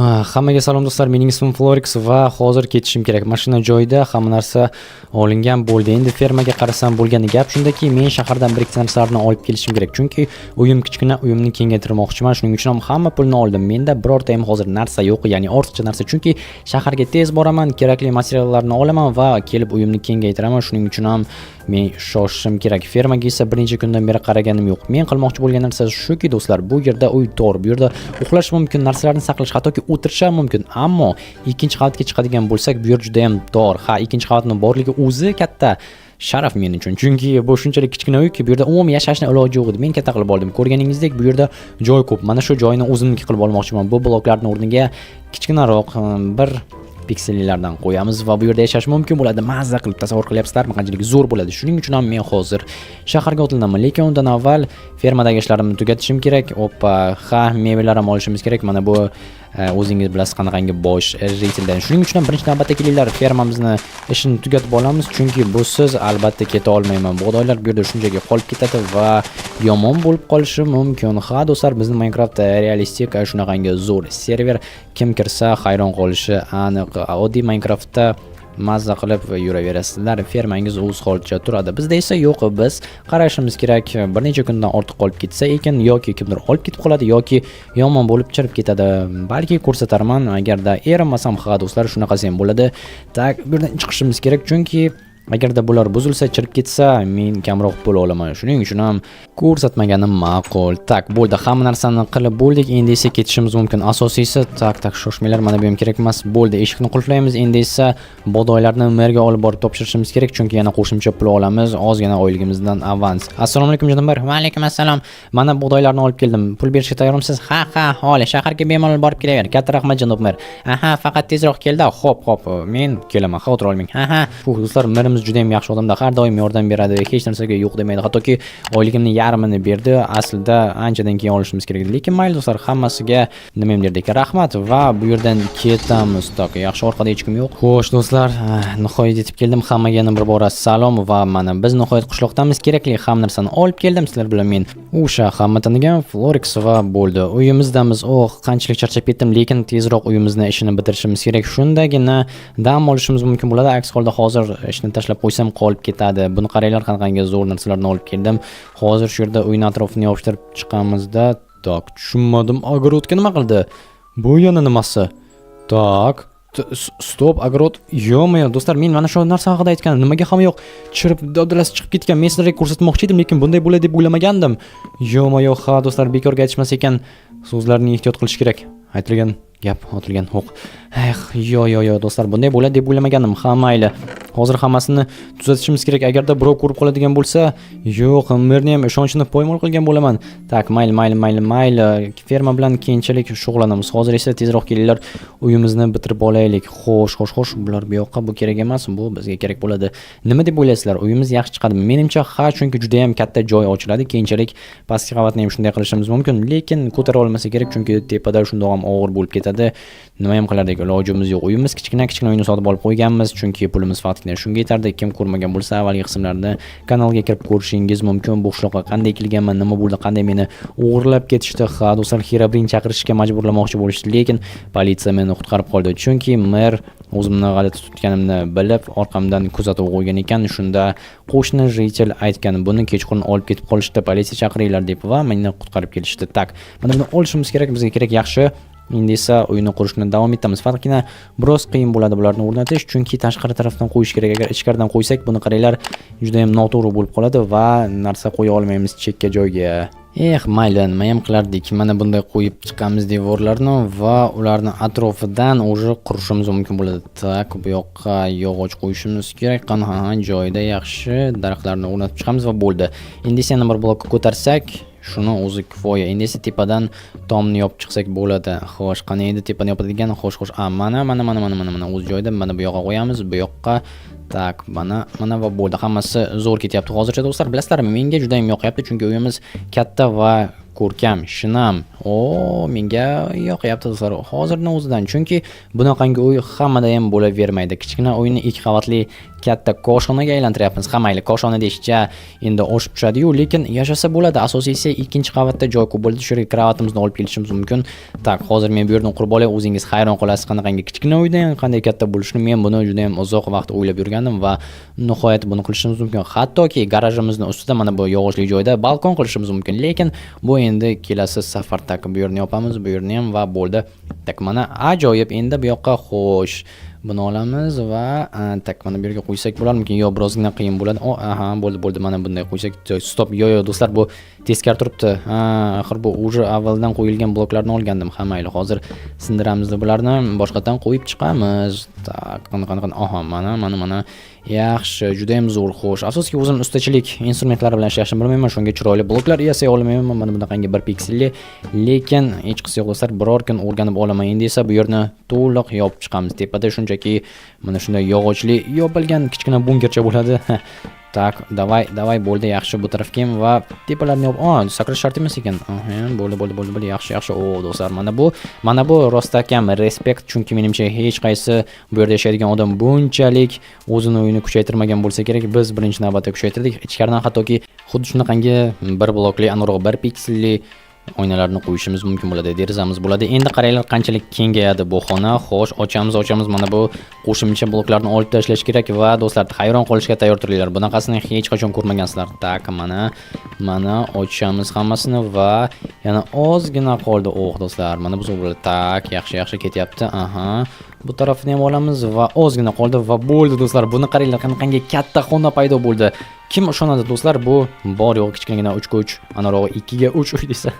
Hammaga salom, do'stlar, mening ismim Florix va hozir ketishim kerak. Mashina joyida, hamma narsa olingan bo'ldi. Endi fermaga qarasam bo'lgani. Gap shundaki, men shahardan bir ikkita narsalarni olib kelishim kerak. Chunki uyim kichkina, uyimni kengaytirmoqchiman. Shuning uchun ham hamma pulni oldim. Menda birorta ham hozir narsa yo'q, ya'ni ortiqcha narsa. Chunki shaharga tez boraman, kerakli materiallarni olaman va kelib uyimni kengaytiraman. Shuning uchun ham men shoshishim kerak. Fermaga esa bir necha kundan beri qaraganim yo'q. Men qilmoqchi bo'lgan narsa shuki, do'stlar, bu yerda uy tor, bu yerda uxlash mumkin, narsalarni saqlash, hattoki o'tirish ham mumkin. Ammo ikkinchi qavatga chiqadigan bo'lsak, bu yer juda ham tor. Ha, ikkinchi qavatning borligi o'zi katta sharaf men uchun. Chunki bu shunchalik kichkina uyki, bu yerda umuman yashashni iloji yo'q edi. Men katta qilib oldim. Ko'rganingizdek, bu yerda joy ko'p. Mana shu joyni o'zimniki qilib olmoqchiman. Bu bloklarning o'rniga kichkinaroq bir piksellilardan qo'yamiz va bu yerda yashash mumkin bo'ladi. Mazza qilib tasavvur qilyapsizlarmi, qanchalik zo'r bo'ladi. Shuning uchun ham men hozir shaharga otlanaman, lekin undan avval fermadagi ishlarimni tugatishim kerak. Oppa, ha, mebellar ham olishimiz kerak. Mana bu o'zingiz bilasiz qanaqangi bosh житель dan. Shuning uchun ham birinchi navbatda kelinglar, fermamizni ishini tugatib olamiz, chunki busiz albatta keta olmayman. Bug'doylar bu yerda shunchaki qolib ketadi va yomon bo'lib qolishi mumkin. Ha, do'stlar, bizni Minecraft realistik shunaqangi zo'r server, kim kirsa hayron qolishi aniq. Oddiy Minecraftda mazza qilib yuraverasizlar, fermangiz o'z holicha turadi. Bizda esa yo'q, biz qarashimiz kerak. Bir necha kundan ortiq qolib ketsa ekan, yoki kimdir olib ketib qoladi, yoki yomon bo'lib chirib ketadi. Balki ko'rsatarman, agarda erinmasam. Ha, do'stlar, shunaqasi ham bo'ladi. Так, bu yerdan chiqishimiz kerak, chunki agarda bular buzilsa, chirib ketsa, men kamroq pul olaman. Shuning uchun ham ko'rsatmaganim ma'qul. Так, bo'ldi, hamma narsani qilib bo'ldik. Endi esa ketishimiz mumkin. Asosiysi, так, так, shoshmanglar, mana bu ham kerak emas. Bo'ldi, eshikni qulflaymiz. Endi esa bug'doylarni merga olib borib topshirishimiz kerak, chunki yana qo'shimcha pul olamiz, ozgina oyligimizdan avans. Assalomu alaykum, janob mer. Va alaykum assalom. Mana bug'doylarni olib keldim. Pul berishga tayyormisiz? Ha, holi shaharga bemalol borib kelaver. Katta rahmat, janob mer. Aha, faqat tezroq kelda. Xo'p, men kelaman, xavotir olmang. Ha. Do'stlar, merimiz juda ham yaxshi odamda, har doim yordam beradi, hech narsaga yo'q demaydi. Hattoki oyligimni yarmini berdi. Aslida anchadan keyin olishimiz kerak edi. Lekin mayli, do'stlar, hammasiga nima ham derdik, rahmat va bu yerdan ketamiz. Так, yaxshi, orqada hech kim yo'q. Xo'sh, do'stlar, nihoyat yetib keldim. Hammaga yana bir bora salom va mana biz nihoyat qishloqdamiz. Kerakli hamma narsani olib keldim. Sizlar bilan men, o'sha hamma tanigan Florix va bo'ldi. Uyimizdamiz. Oh, qanchalik charchab ketdim, lekin tezroq uyimizni ishini bitirishimiz kerak. Shundagina dam olishimiz mumkin bo'ladi. Aks holda hozir ishni tashlab qo'ysam, qolib ketadi. Buni qaranglar, qanaqangi zo'r narsalarni olib keldim. Hozir shu yerda uyni atrofini yopishtirib chiqamizda. Так, tushunmadim. Огород ga nima qildi? Bu yana nimasi? Так, стоп, огород. Ё-моё, do'stlar, men mana shu narsa haqida aytganim. Nimaga hamma yoq chirib, dabdalasi chiqib ketgan? Men sizlarga ko'rsatmoqchi edim, lekin bunday bo'ladi deb o'ylamagandim. Ё-моё, ha, do'stlar, bekorga aytishmas ekan. So'zlarni ehtiyot qilish kerak. Aytilgan gap otilgan o'q. Eh, yo, yo, yo, do'stlar, bunday bo'ladi deb o'ylamagandim. Ha, mayli. Hozir hammasini tuzatishimiz kerak. Agarda birov ko'rib qoladigan bo'lsa, yo'q, merni ham ishonchini poymol qilgan bo'laman. Так, mayli, mayli, mayli, mayli. Ferma bilan keyinchalik shug'ullanamiz. Hozir esa tezroq kelinglar, uyimizni bitirib olaylik. Xo'sh, xo'sh, xo'sh, bular bu yoqqa, bu kerak emas, bu bizga kerak bo'ladi. Nima deb o'ylaysizlar? Uyimiz yaxshi chiqadimi? Menimcha, ha, chunki juda ham katta joy ochiladi. Keyinchalik pastki qavatni ham shunday qilishimiz mumkin, lekin ko'tara olmasa kerak, chunki tepada shundoq ham og'ir bo'lib ketadi. Nima ham qilardik, ilojimiz yo'q. Uyimiz kichkina, kichkina uyni sotib olib qo'yganmiz, chunki pulimiz faqatgina shunga yetardi. Kim ko'rmagan bo'lsa, avvalgi qismlarni kanalga kirib ko'rishingiz mumkin. Bu qishloqqa qanday kelganman, nima bo'ldi, qanday meni o'g'irlab ketishdi. Ha, do'stlar, Herobrine chaqirishga majburlamoqchi bo'lishdi, lekin politsiya meni qutqarib qoldi, chunki mer o'zimni g'alati tutganimni bilib, orqamdan kuzatuv qo'ygan ekan. Shunda qo'shni житель aytgan, buni kechqurun olib ketib qolishdi, politsiya chaqiringlar deb va meni qutqarib kelishdi. Так, mana buni olishimiz kerak, bizga kerak, yaxshi. Endi esa uyni qurishni davom etamiz. Faqatgina biroz qiyin bo'ladi bularni o'rnatish, chunki tashqari tarafdan qo'yish kerak. Agar ichkaridan qo'ysak, buni qaranglar, juda ham noto'g'ri bo'lib qoladi va narsa qo'ya olmaymiz chekka joyga. Eh, mayli, nima ham qilardik. Mana bunday qo'yib chiqamiz devorlarni va ularni atrofidan уже qurishimiz mumkin bo'ladi. Так, bu yoqqa yog'och qo'yishimiz kerak. Qani, ha, joyida, yaxshi. Daraxtlarni o'rnatib chiqamiz va bo'ldi. Endi esa yana bir blokka ko'tarsak, shuni o'zi kifoya. Endi esa tepadan tomni yopib chiqsak bo'ladi. Xo'sh, qani endi tepani yopadigan? Xo'sh, xo'sh. A, mana, mana, mana, mana, mana, mana o'z joyida. Mana bu yoqqa qo'yamiz, bu yoqqa. Так, mana, mana va bo'ldi. Hammasi zo'r ketyapti hozircha, do'stlar. Bilasizlarmi, menga juda ham yoqyapti, chunki uyimiz katta va Ko'rkam, shinam. O, menga yoqyapti, do'stlar, hozirni o'zidan, chunki bunaqangi uy hammada ham bo'lavermaydi. Kichkina uyni ikki qavatli katta koshonaga aylantiryapmiz. Ha, mayli, koshona deyishcha endi oshib tushadi-yu, lekin yashasa bo'ladi. Asosiysi, ikkinchi qavatda joy ko'p bo'ladi, shu yerga kravatimizni olib kelishimiz mumkin. Так, hozir men bu yerni qurib olay, o'zingiz hayron qolasiz, qanaqangi kichkina uyda ham qanday katta bo'lishini. Men buni juda ham uzoq vaqt o'ylab yurgandim va nihoyat buni qilishimiz mumkin. Hattoki garajimizni ustida, mana bu yog'ochli joyda balkon qilishimiz mumkin, lekin bu endi kelasi safar. Так, bu yerni yopamiz, bu yerni ham va bo'ldi. Так, mana, ajoyib. Endi bu yoqqa, xo'sh, buni olamiz va, так, mana bu yerga qo'ysak bo'larmikin? Yo'q, birozgina qiyin bo'ladi. O, aha, bo'ldi, bo'ldi, mana bunday qo'ysak. Стоп, yo'q, yo'q, do'stlar, bu teskari turibdi. Ha, axir bu уже avvaldan qo'yilgan bloklarni olgandim. Ha, mayli, hozir sindiramiz bularni, boshqatdan qo'yib chiqamiz. Так, qani, qani, qani, aha, mana, mana, mana. Yaxshi, juda ham zo'r. Xo'sh, afsuski, o'zim ustachilik instrumentlari bilan ishlashni bilmayman, shunga chiroyli bloklar yasay olmayman, mana bunaqangi bir pikselli, lekin hech qisi yo'q, do'stlar, biror kun o'rganib olaman. Endi esa bu yerni to'liq yopib chiqamiz. Tepada shunchaki mana shunday yog'ochli yopilgan kichkina bunkercha bo'ladi. Так, давай, давай, bo'ldi, yaxshi, bu tarafga ham va tepalarni yop. A, sakrash shart emas ekan. Aha, bo'ldi, bo'ldi, bo'ldi, bo'ldi, yaxshi, yaxshi. O, do'stlar, mana bu rostakam респект, chunki menimcha hech qaysi bu yerda yashaydigan odam bunchalik o'zini uyini kuchaytirmagan bo'lsa kerak. Biz birinchi navbatda kuchaytirdik. Ichkaridan hattoki xuddi shunaqangi bir blokli, aniqrog'i bir pikselli oynalarni qo'yishimiz mumkin bo'ladi, derazamiz bo'ladi. Endi qaranglar, qanchalik kengayadi bu xona. Xo'sh, ochamiz, ochamiz. Mana bu qo'shimcha bloklarni olib tashlash kerak va, do'stlar, hayron qolishga tayyor turinglar. Bunaqasini hech qachon ko'rmagansizlar. Так, mana, mana, ochamiz hammasini va yana ozgina qoldi. Oh, do'stlar, mana bu zo'r bo'ladi. Так, yaxshi, yaxshi ketyapti. Aha. Bu tarafini ham olamiz va ozgina qoldi va bo'ldi, do'stlar. Buni qaranglar, qanaqangi katta xona paydo bo'ldi. Kim ishonadi, do'stlar, bu bor yo'g'i kichkinagina 3 ga 3, aniqrog'i 2 ga 3 uy desa,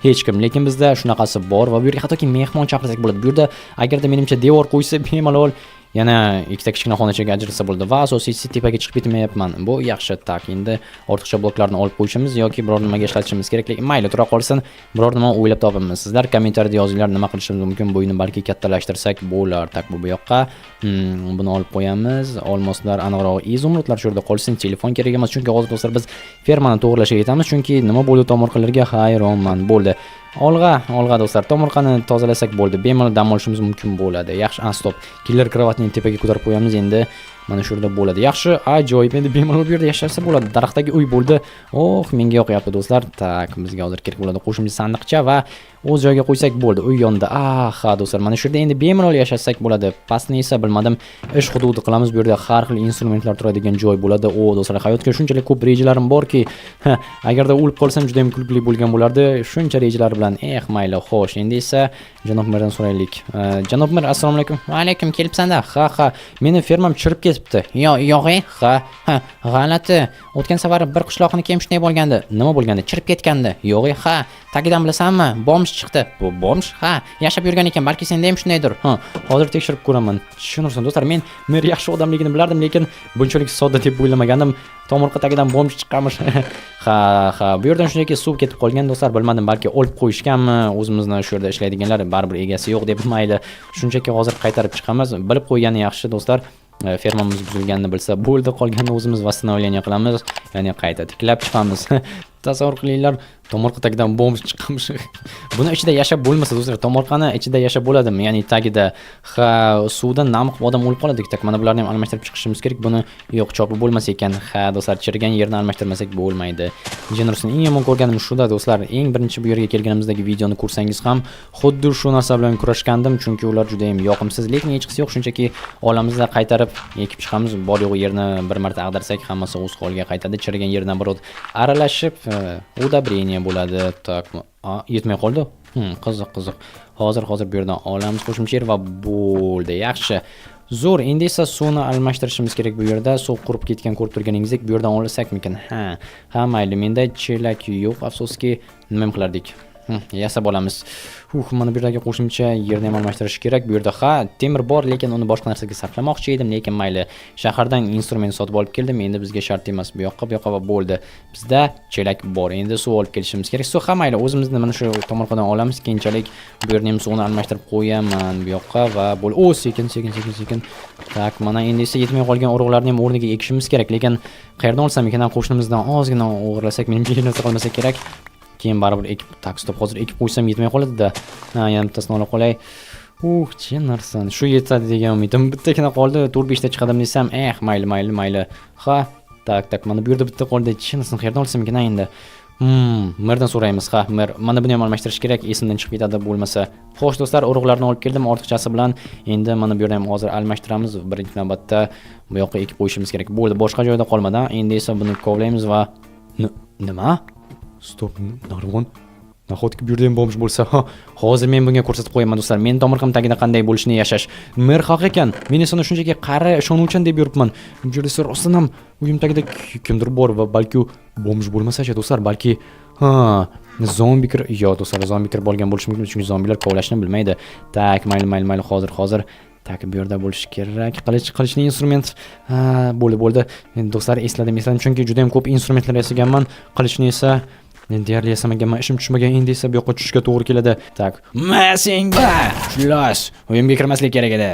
hech kim. Lekin bizda shunaqasi bor va bu yerga hattoki mehmon chaqirsak bo'ladi. Bu yerda agarda, menimcha, devor qo'ysa, bemalol yana ikkita kichkina xonachaga ajratsa bo'ladi va asosiysi, tepaga chiqib ketmayapman. Bu yaxshi. Так, endi ortiqcha bloklarni olib qo'yishimiz yoki biror nimaga ishlatishimiz kerak. Lekin mayli, tura qolsin. Biror nima o'ylab topamiz. Sizlar kommentariyada yozinglar, nima qilishimiz mumkin. Bu uyni balki kattalashtirsak bo'lar. Так, bu yoqqa buni olib qo'yamiz. Olmoslar, aniqrog'i изумруд lar shu yerda qolsin. Telefon kerak emas, chunki hozir, do'stlar, biz fermani to'g'rilashga ketamiz, chunki nima bo'ldi tomorqalarga, hayronman. Bo'ldi. Olg'a, olg'a, do'stlar, tomorqani tozalasak bo'ldi. Bemalol dam olishimiz mumkin bo'ladi. Yaxshi, a, стоп. Killer kravatni tepaga ko'tarib qo'yamiz endi. Mana shu yerda bo'ladi. Yaxshi, ajoyib. Endi bemalol bu yerda yashasa bo'ladi. Daraxtdagi uy bo'ldi. Oh, menga yoqyapti, do'stlar. Так, bizga hozir kerak bo'ladi qo'shimcha sandiqcha va o'z joyiga qo'ysak bo'ldi. Uy yonida. Aha, do'stlar, mana shu yerda endi bemalol yashasak bo'ladi. Pastni esa bilmadim, ish hududi qilamiz. Bu yerda har xil instrumentlar turadigan joy bo'ladi. O, do'stlar, hayotga shunchalik ko'p rejalarim borki, agarda o'lib qolsam, juda ham kulgili bo'lgan bo'lardi. Shuncha rejalar bilan. Eh, mayli, xo'sh, endi esa janob merdan so'raylik. Janob mer, assalomu alaykum. Va alaykum, kelibsan-da. Ha, ha, meni fermam chirib ketibdi. Yo, yo'q, ha, ha, g'alati. O'tgan safar bir qishloqniki ham shunday bo'lgandi. Nima bo'lgandi? Chirib ketgandi. Yo'q, ha, tagidan bilasanmi? Бомж chiqdi. Bu бомж? Ha, yashab yurgan ekan, balki senda ham shundaydir. Ha, hozir tekshirib ko'raman. Tushunursan, do'stlar, men mer yaxshi odamligini bilardim, lekin bunchalik sodda deb o'ylamagandim. Tomorqa tagidan бомж chiqqanmish. Ha, ha, bu yerdan shunchaki suv ketib qolgan, do'stlar, bilmadim, balki olib qo'yishganmi o'zimizni shu yerda ishlaydiganlar, baribir egasi yo'q deb, mayli. Shunchaki hozir qaytarib chiqamiz. Bilib qo'ygani yaxshi, do'stlar. Fermamiz buzilganini bilsa bo'ldi, qolganini o'zimiz восстановление qilamiz, ya'ni qayta tiklab chiqamiz. Tasavvur qilinglar, tomorqa tagidan бомж chiqqanmish. Buni ichida yashab bo'lmasa, do'stlar, tomorqani ichida yashab bo'ladimi? Ya'ni tagida, ha, suvdan nam qilib odam o'lib qoladi. Так, mana bularni ham almashtirib chiqishimiz kerak. Buni yo'q, chopib bo'lmas ekan. Ha, do'stlar, chirigan yerni almashtirmasak bo'lmaydi. Jenrusni eng yomon ko'rganim shuda, do'stlar. Eng birinchi bu yerga kelganimizdagi videoni ko'rsangiz ham xuddi shu narsa bilan kurashgandim, chunki ular juda ham yoqimsiz, lekin hech qisi yo'q, shunchaki olamizda qaytarib ekib chiqamiz. Bor yo'g'i yerni bir marta ag'darsak, hammasi o'z holiga qaytadi. Chirigan yerdan birov aralashib, удобрение bo'ladi. Так, a, yetmay qoldi. Qiziq, qiziq. Hozir, hozir bu yerdan olamiz qo'shimcha yer va bo'ldi. Yaxshi. Zo'r, endi esa suvni almashtirishimiz kerak bu yerda. Suv qurib ketgan, ko'rib turganingizdek, bu yerdan olsakmikin? Ha, ha, mayli, menda chelak yo'q, afsuski, nima ham qilardik? Yasab olamiz. Mana bu yerdagi qo'shimcha yerni ham almashtirish kerak. Bu yerda, ha, temir bor, lekin uni boshqa narsaga sarflamoqchi edim, lekin mayli. Shahardan instrument sotib olib keldim, endi bizga shart emas. Bu yoqqa, bu yoqqa va bo'ldi. Bizda chelak bor. Endi suv olib kelishimiz kerak. Suv, ha, mayli, o'zimizni mana shu tomorqadan olamiz. Keyinchalik bu yerni ham suvini almashtirib qo'yaman bu yoqqa va bo'ldi. O, sekin, sekin, sekin, sekin. Так, mana endi esa yetmay qolgan urug'larni ham o'rniga ekishimiz kerak, lekin qayerdan olsam ekan? Qo'shnimizdan ozgina o'g'irlasak, menimcha, hech narsa qolmasa kerak. Keyin baribir ekib. Так, стоп, hozir ekib qo'ysam, yetmay qoladi-da. Ha, yana bittasini ola qolay. Chi narsani, shu yetadi degan umidim. Bittagina qoldi, to'rt, beshta chiqadimi desam, eh, mayli, mayli, mayli. Ha, так, так, mana bu yerda bitta qoldi. Chi narsani qayerdan olsam ekan endi? Merdan so'raymiz. Ha, mer, mana buni ham almashtirish kerak, esimdan chiqib ketadi bo'lmasa. Xo'sh, do'stlar, urug'larni olib keldim ortiqchasi bilan. Endi mana bu yerda ham hozir almashtiramiz. Birinchi navbatda bu yoqqa ekib qo'yishimiz kerak. Bo'ldi, boshqa joyda qolmadi. Endi esa buni kovlaymiz va nima? Стоп, narvon. Nahotki bu yerda ham бомж bo'lsa? Ha, hozir men bunga ko'rsatib qo'yaman, do'stlar. Men tomorqam tagida qanday bo'lishini yashash. Mer haq ekan. Men esa uni shunchaki qari, ishonuvchan deb yuribman. Bu yerda esa rostdan ham uyim tagida kimdir bor va balki u бомж bo'lmasa-chi, do'stlar, balki, ha, zombi kir, yo'q, do'stlar, zombi kirib olgan bo'lishi mumkin, chunki zombilar kovlashni bilmaydi. Так, mayli, mayli, mayli, hozir, hozir. Так, bu yerda bo'lishi kerak. Qilich, qilichli instrument. Ha, bo'ldi, bo'ldi. Endi, do'stlar, esladim, esladim, chunki juda ham ko'p instrumentlar yasaganman. Qilichni esa deyarli yasamaganman, ishim tushmagan. Endi esa bu yoqqa tushishga to'g'ri keladi. Так, ma senga, xullas, uyimga kirmaslik kerak edi.